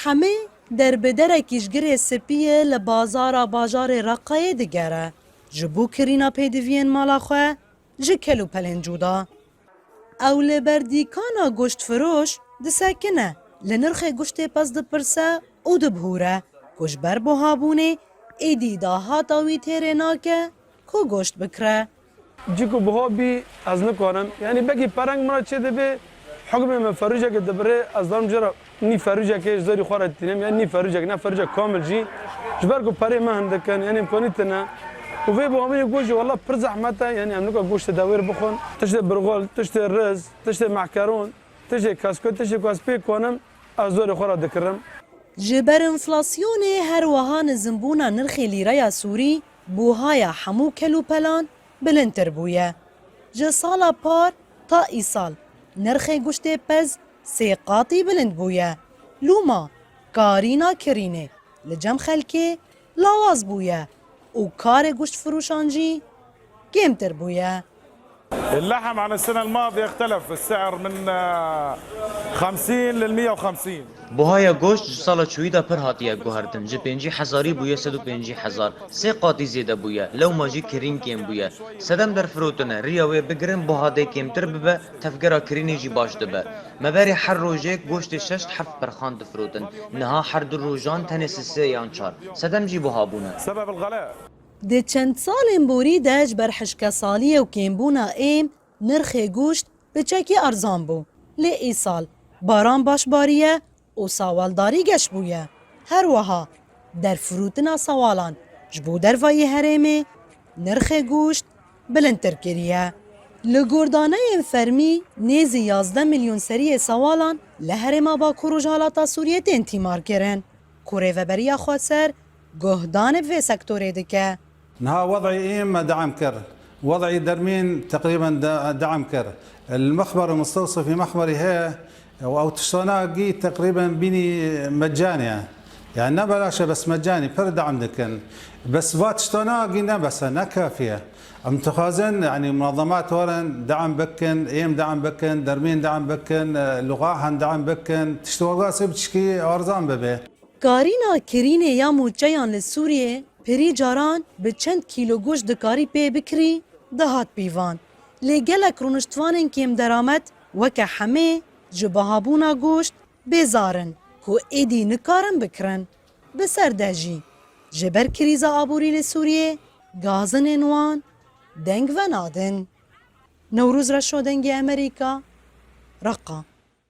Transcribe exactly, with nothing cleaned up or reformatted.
Hemê derbiderekî ji girê spî ye li bazara bajarê Reqayê digere. Ji bo kirîna pêdiviyên mala xwe ji kelûpelên cuda. Ew li ber dîkana goştfiroş disekine, li nirxê goştê pez dipirse û dibihûre ku ji ber buhabûnê êdî dahata wî têrê nake ku goşt bikire. Cî ku buha bî ez nikarim. Yanî belkî pereng min re çê dibe, hukmê min ferûcekê dibire, ez darim jê re nî ferûcekê ji zorî xwe re tînim, yanî nî ferûcek, ne ferûcek kamil jî. Ji ber ku perê me hindik in, yanî îmkanî tune. Û vê buhabûnê goşt jî wela pir zehmet e, yanî em nika goştê dewêr bixwin. Tiştê birxol, tiştê riz, tiştê mehkeron, tiştê kesko, tiştê ku ez pê kanim, ez zorê xwe re dikirim. Ji ber enflasyonê her wiha nizimbûna nirxê lîreya sûrî buhaya hemû kelûpelan bilindtir bûye. Ji sala par ta îsal nirxê goştê pez sê qatî bilind bûye. Lûma karîna kirînê li cem xelkê lawaz bûye û karê goştfirûşan jî kêmtir bûye. اللحم عن السنة الماضية اختلف السعر من، آه، خمسين للمية وخمسين. Buhaya goşt ji sala çûyî de pir hatiye guhertin. Ji pêncî hezarî bûye sed û pêncî hezar. Sê qatî zêde bûye. Lewma jî kirîn kêm bûye. Sedem derfirotine. Riya wê bigirin buha dê kêmtir bibe, tevgera kirînê jî baş dibe. Me berê her rojek goştê şeşt heft perxan difirotin. Niha her du rojan tenê sisê yan çar. Sedem jî buha bûne. سبب الغلاء. Di çend salên borî de ji ber hişkesaliyê û kêmbûna êm nirxê goşt piçekî erzan bû. Lê îsal baran baş bariye û sawaldarî geş bûye. Her wiha derfirotina sawalan ji bo dervayî herêmê nirxê goşt bilindtir kiriye. Li gordaneyên fermî nêzî yazdeh milyon seriyê sawalan li herêma Bakur Rojhilata Sûriyê tên tîmarkirin. Ku Rêveberiya Xweser guhdane bi vê sektorê dike. Niha wed'î êm me de'm kir. Wed'î dermîn teqrîben de-, de'm kir. El-mexber û mustewsifî mexberî heye. Ew, ew tiştana gî teqrîben bînî meccanî ye. Yani ne belaş e, bes meccanî pir de'm dikin. Bes va tiştana gî ne bes e, ne kafî ye. Em dixwazin, yani munazemat werin, de'm bikin, êm de'm bikin, dermîn de'm bikin, e, luqahan de'm bikin. Tiştê wezasê bi tişkî erzan bibe. Karîna kirînê ya mûçeyan li Sûriyê pirî caran bi çend kîlo goşt dikarî pê bikirî, dihat pîvan. Lê gelek rûniştvanên kêmderamet weke hemê ji bihabûna goşt bêzar in ku êdî nikarin bikirin. Bi ser de jî ji ber krîza aborî li Sûriyê gazinên wan deng venadin. Newroz Reşo, Dengê Amerîka, Reqa.